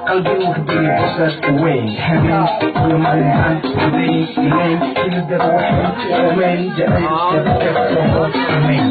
Qalbigu kadegay boosaas weyn, habeen iyo maalin aan odayn ilayn, ilidada waxay ogeyn jacaylka dadka.